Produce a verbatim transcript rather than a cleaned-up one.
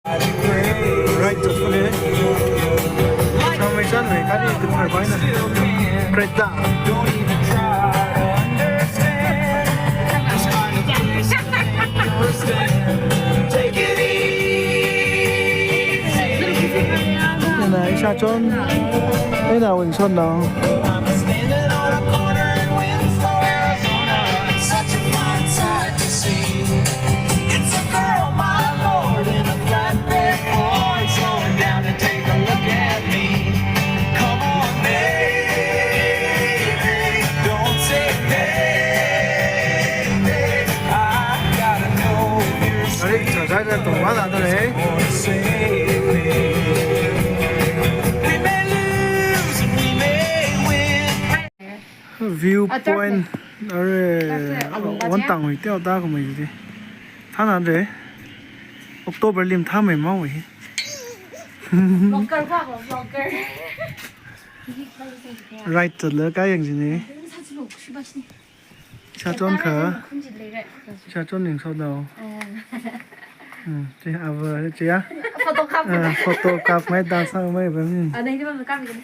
Right to fully. Samai san mai kani kuthar paina. Kreta. Ina ishāchon. Ina wingchon na. Such a fine sight to see. It's a girl, my lord, in a flatbed Ford, slowing down to take a look at me. Come on, baby, don't say nay, baby. I gotta know if you're Sorry, sorry, sorry, don't wanna do it. Or save me. We may lose and we may win. View point, are, one tang wui teo ta kumai ji. Thana de. October lim tha mai ma wui. Vlogger ba, vlogger. Right to le ka yang jini. Ishāchon kha. Ishāchon ning so dao. Hmm, chi ava chi ya. Photo kap. Ah, photo kap mai dance mai ba. Hmm. Ah, nai di ba kap ni.